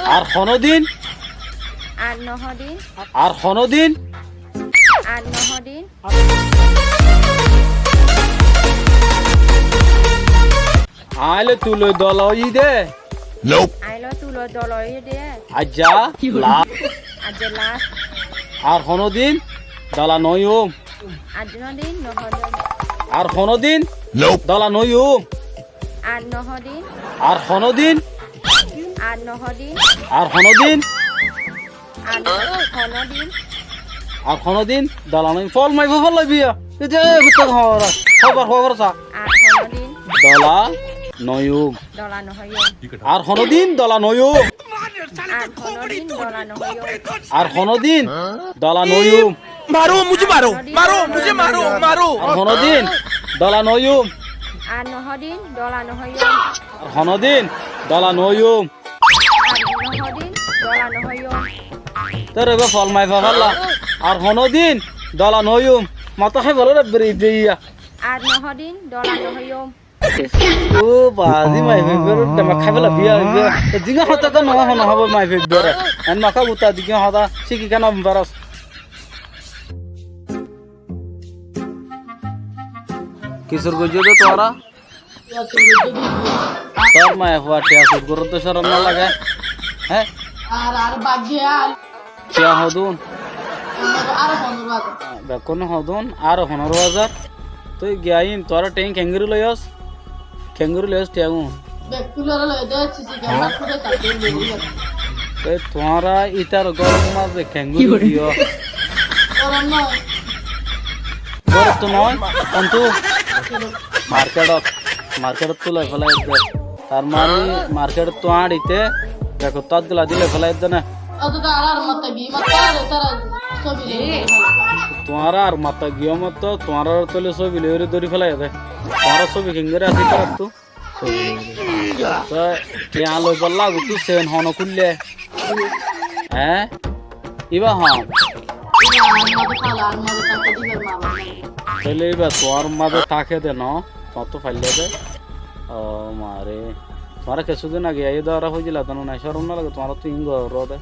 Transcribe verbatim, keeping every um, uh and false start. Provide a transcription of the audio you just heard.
Ar honódin. Ar nohódin. Ar honódin. Ar nohódin. Aññí loi tui loi dola óiyi dé. Nope. Aññí loi tui loi dola óiyi dé. Aijja last. Aijja last. Ar honódin dola nóiyum. Ar honódin nohódin. Ar honódin. Nope. Dola nóiyum. Ar nohódin. Ar honódin. Ar nohódin. Ar honódin. Ar honódin. Ar honódin dola nóiyum. Fol maifo fol laibiya. Ede, ede, ede, hóbar, hóbar sa. Ar honódin. Dola nóiyum. Dola nohóiyum. Ar honódin dola nóiyum. Ar honódin dola nohóiyum. Ar honódin dola nóiyum. मारो, मुझे मारो, मारो, मुझे मारो, मारो। Ar honódin dola nóiyum. Ar nohódin dola nohóiyum. Ar honódin dola nóiyum. Ar nohódin dola nohóiyum. Tóre be fol maifo fol la. Ar honódin dola nóiyum. Mata hái bolo re beri beya. Ar nohódin dola nohóiyum. Ó bazi, maifo ibáre demak hái fela biya óibo. Diga hotá to no hono hobo maifo ibáre. En maka guta diga hotá cíki kena faros. Ki sur goijjó de tuáñra? Tor maye fua thiañ sur goródde corom no lage? Hé? Ar, ar bad de ar. Thiañ hodún? Ar, ar fondoro házar. Bekkúne hodún, ar fondoro házar. Tui giyain, tuáñra thiañ kengóri loiyós? Kengóri loiyós thiañ gún? Bekkúne loiyós de, sisi kengóri loiyós. Tui tuáñra ítar góror mazé kengóri diyó? Górottu no, hontú? Marketot, marketottú loi félai de. Tar mani marketottú áñçite begottú át gula di loi félai de né. Tuáñra ar matta giyó motto, tuáñra tóile sóbi loi dóri félai de. Tuáñra sóbi kengóri asé ítarattú? Toi thiañ loibolla agottú sen hone kúille? Eé? Íba hon? Tóile íba tuáñr mazé táke de no? Tuáñrttú faillé de? Ó mare. Tuáñra kessú din age aiyé de, óra hoijjíla de no, nai corom no lage? Tuáñrattú iín goró de.